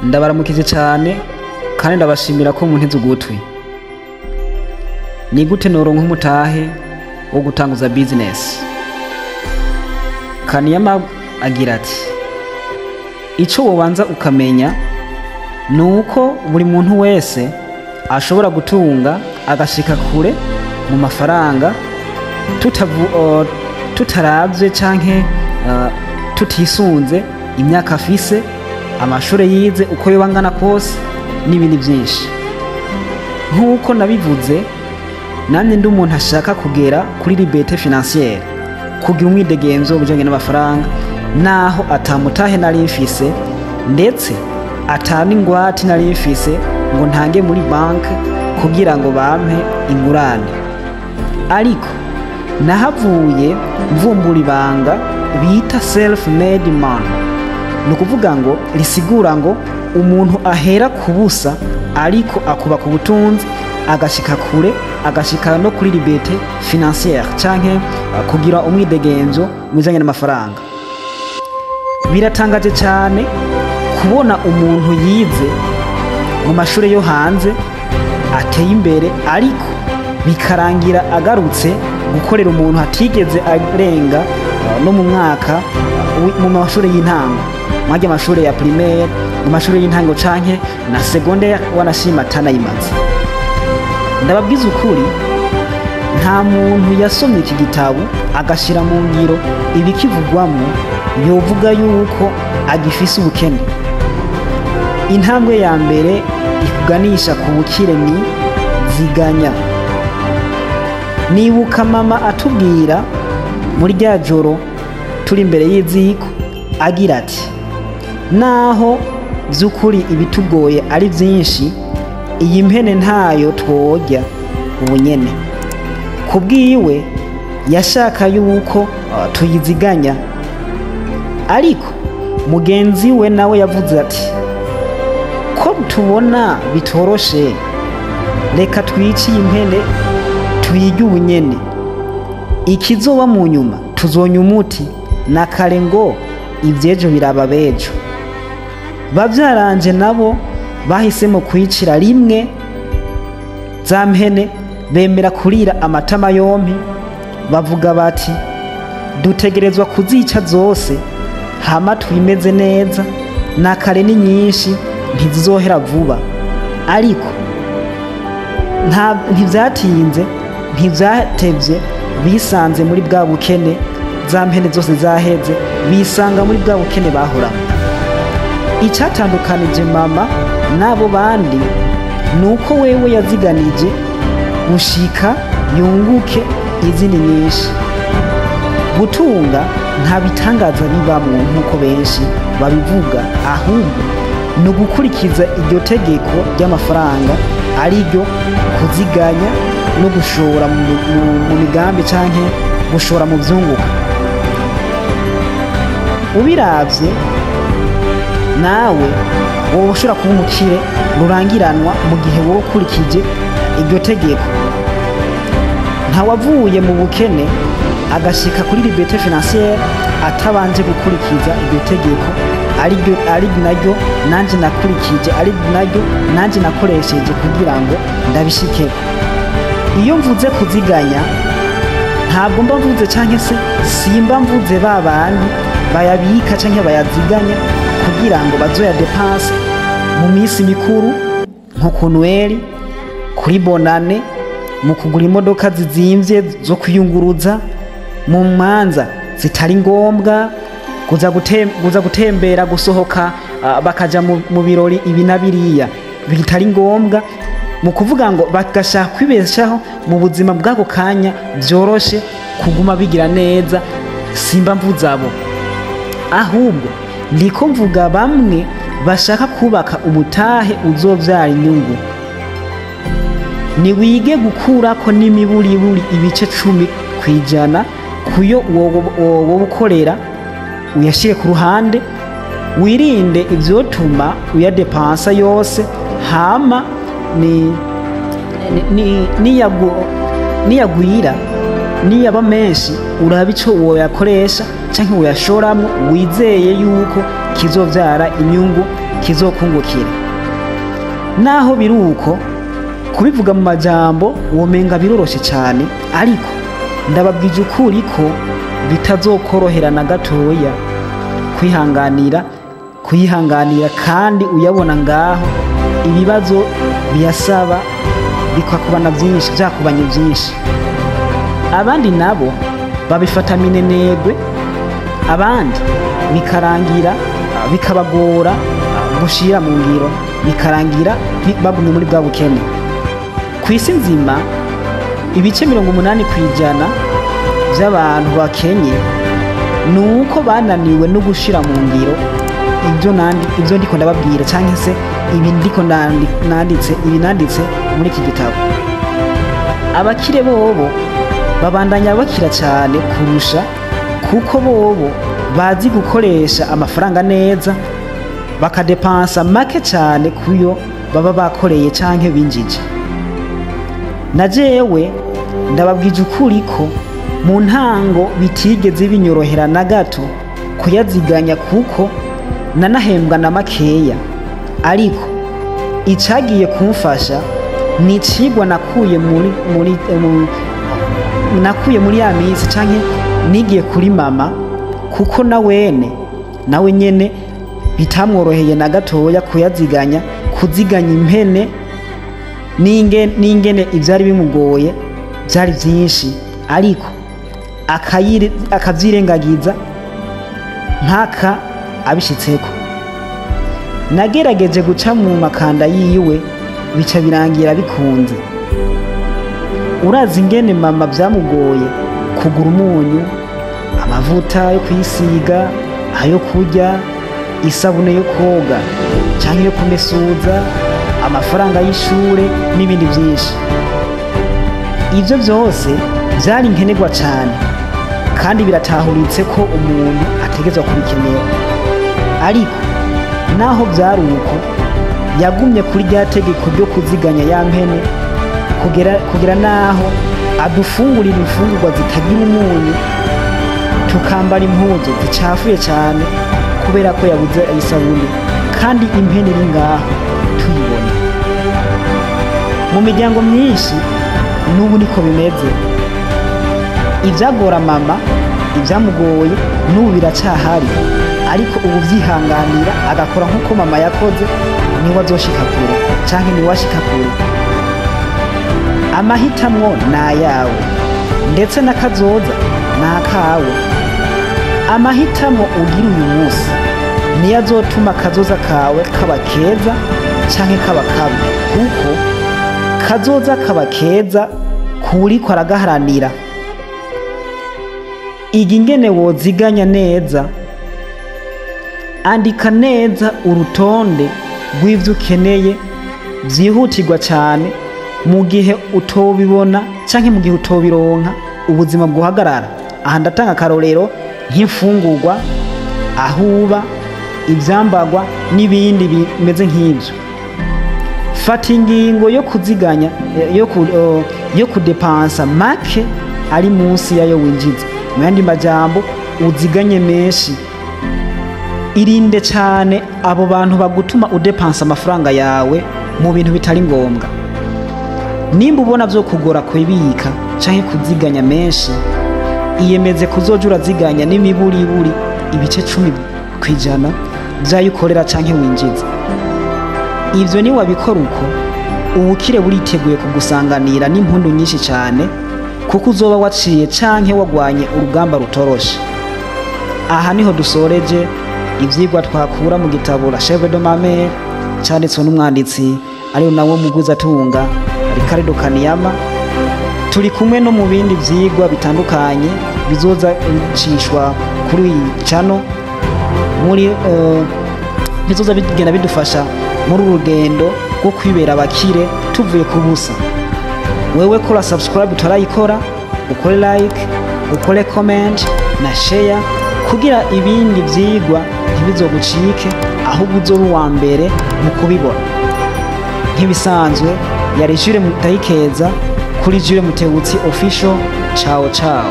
Ndabaramukije cyane kandi ndabashimira ko munteze ugutwi. Ni gute noronka umutahe wo gutanguza business? Kaniyama agira ati: "Ico wobanza ukamenya ni uko buri muntu wese ashobora gutunga agashika kure mu mafaranga, tutaravye canke tutisunze imyaka afise, amashure yize uko yoba angana kose, n'ibindi byinshi." Nk'uko nabivuze, nanjye ndi umuntu ashaka kugera kuri liberté financière, kugira umwidegemvyo bijanye n'amafaranga, naho atamutahe nari mfise, ndetse ata n'ingwate nari mfise ngo ntange muri banki kugira ngo bampe ingurane. Ariko nahavuye mvumbura ibanga bita self made man, ni ukuvuga ngo risigura ngo umuntu ahera ku busa ariko akubaka ubutunzi, agashika kure, agashika no kuri liberté financière canke kugira umwidegemvyo mu bijanye n'amafaranga. Biratangaje cyane kubona umuntu yize mu mashuri yo hanze ateye imbere, ariko bikarangira agarutse gukorera umuntu atigeze arenga no mu mwaka mu mashuri y'intango, mwajya amashuri ya primaire, mu mashuri y'intango canke na secondaire, wanashima atanayimaze. Ndababwiza ukuri, nta muntu yasomye iki gitabo agashira mu ngiro ibikivugwamo yovuga yuko agifise ubukene. Intambwe ya mbere ikuganisha ku bukire ni ziganya. Nibuka mama atubwira muri rya joro turi imbere y'iziko, agira ati: "Naho by'ukuri ibitugoye ari byinshi, iyi mpene ntayo tworya ubunyene." Kubwiwe yashaka yuko tuyiziganya. Ariko mugenzi we nawe yavuze ati: "Ko tubona bitoroshe, reka twice iyi mpene tuyirye ubunyene, ikizoba mu nyuma tuzonya umuti." Na kare ngo ibyejo biraba bejo. Bavyaranje nabo bahisemo kwicira rimwe za mpene, bemera kurira amatama yompi. Bavuga bati: "Dutegerezwa kuzica zose hama twimeze neza, na kare ni nyinshi, ntizizohera vuba." Ariko ntivyatinze, ntivyatevye, bisanze muri bwa bukene. Za mpene zose zaheze, bisanga muri bwa bukene bahoramo. Icyatandukanije mama n'abo bandi ni uko wewe yaziganije gushika yunguke izindi nyinshi. Gutunga nta bitangaza bibamwo nk'uko benshi babivuga, ahubwo ni ugukurikiza iryo tegeko ry'amafaranga, ari ryo kuziganya no gushora mu migambi canke gushora mu vyunguka. Ubiravye nawe wowe ushobora kuba umukire rurangiranwa mu gihe wowe ukurikije iryo tegeko. Ntawavuye mu bukene agashika kuri liberté financière atabanje gukurikiza iryo tegeko, ariryo ari naryo nanje nakurikije, ari naryo nanje nakoresheje kugira ngo ndabishikeko. Iyo mvuze kuziganya, ntabwo mba mvuze canke se simba mvuze ba bandi bayabika canke bayaziganya kugira ngo bazoyadepanse mu minsi mikuru, nko ku Nweri, kuri Bonane, mu kugura imodoka zizimvye zo kwiyunguruza, mu manza zitari ngombwa, kuza gutembera, gusohoka, bakaja mu birori ibi na biriya bitari ngombwa, mu kuvuga ngo bagashaka kwibeshaho mu buzima bw'ako kanya byoroshe, kuguma bigira neza. Simba mvuze abo, ahubwo ndiko mvuga bamwe bashaka kubaka umutahe uzovyara inyungu. Niwige gukurako n'imiburiburi ibice 10% kuyo wowe ukorera, uyashyire ku ruhande, wirinde ivyotuma uyadepansa yose. Hama niyagwira, niyaba menshi, uraba ico woyakoresha canke woyashoramwo wizeye yuko kizovyara inyungu, kizokungukira. Naho biruko kubivuga mu majambo womenga biroroshe cyane, ariko ndababwije ukuri ko bitazokorohera na gatoya kwihanganira kandi uyabona ngaho ibibazo biyasaba bikakubana byinshi, byakubanye byinshi. Abandi nabo babifata minenegwe, abandi bikarangira bikabagora gushira mu ngiro, bikarangira bagumye muri bwa bukene. Ku isi nzima ibice 80% by'abantu bakenye nuko bananiwe no gushira mu ngiro ibyo ndiko ndababwira, canke se ibi ndiko nanditse, ibi nanditse muri iki gitabo. Abakire bobo babandanya bakira cyane kurusha, kuko bobo bazi gukoresha amafaranga neza, bakadepansa make cyane kuyo baba bakoreye canke binjije. Na jewe ndababwije ukuri ko mu ntango bitigeze binyorohera na gato kuyaziganya, kuko nanahembwa na makeya. Ariko icagiye kumfasha ni icigwa nakuye muri ya minsi canke nigiye kuri mama, kuko nawe nyene bitamworoheye na gatoya kuyaziganya, kuziganya impene n'ingene ivyari bimugoye byari byinshi, ariko akavyirengagiza mpaka abishitseko. Nagerageje guca mu makanda yiwe bica birangira bikunze. Urazi ingene mama byamugoye kugura umunyu, amavuta yo kwisiga, ayo kurya, isabune yo koga canke yo kumesuza, amafaranga y'ishure n'ibindi byinshi. Ivyo byose byari nkenerwa cyane kandi biratahuritse ko umuntu ategezwa kubikenera. Ariko naho byari uko, yagumye kuri rya tegeko ryo kuziganya ya mpene kugera naho adufungurira imfungurwa zitagira umunyu, tukambara impuzu zicafuye cyane kubera ko yabuze isabune, kandi impene iri ngaho tuyibona. Mu miryango myinshi n'ubu niko bimeze. Ibyagora mama, ibyamugoye n'ubu biracahari, ariko ubu byihanganira agakora nk'uko mama yakoze, niwe azoshika kure canke niwe ashika kure. Amahitamwo ni ayawe, ndetse n'akazoza ni akawe. Amahitamo ugira uyu munsi niyo azotuma akazoza kawe kaba keza canke kaba kabi, kuko kazoza kaba keza kuriko aragaharanira. Iga ingene woziganya neza, andika neza urutonde rw'ivyo ukeneye byihutirwa cyane. Mu gihe utobibona canke mu gihe utobironka, ubuzima bwuhagarara. Aha ndatanga akarorero nk'imfungurwa, aho uba, ivyambagwa n'ibindi bimeze nk'ivyo. Fata ingingo yo kuziganya, yo kudepansa make ari munsi yayo winjiza. Mu yandi majambo, uziganye menshi. Irinde cyane abo bantu bagutuma udepansa amafaranga yawe mu bintu bitari ngombwa. Nimba ubona vyo kugora kubika canke kuziganya menshi, iyemeze kuzoja uraziganya n'imiburiburi ibice 10% vyayo ukorera canke winjiza. Ivyo ni wabikora uko, ubukire buriteguye kugusanganira n'impundu nyinshi cyane, kuko uzoba waciye canke wagwanye urugamba rutoroshe. Aha niho dusoreje ivyigwa twakura mu gitabo La Chèvre de ma mère, canditswe n'umwanditsi ariyo nawe Mugwizatunga Ricardo Kaniyama. Turi kumwe no mu bindi vyigwa bitandukanye bizoza bicishwa kuri iyi channel, muri bizoza bigenda bidufasha muri urugendo rwo kwibera abakire tuvuye ku busa. Wewe kora subscribe utarayikora, ukore like, ukore comment na share, kugira ibindi vyigwa ntibizogucike, ahubwo uzoba uwa mbere mu kubibona. Nk'ibisanzwe, yari Jules Mutayikeza kuri Jules Mutebutsi Official. Ciao ciao.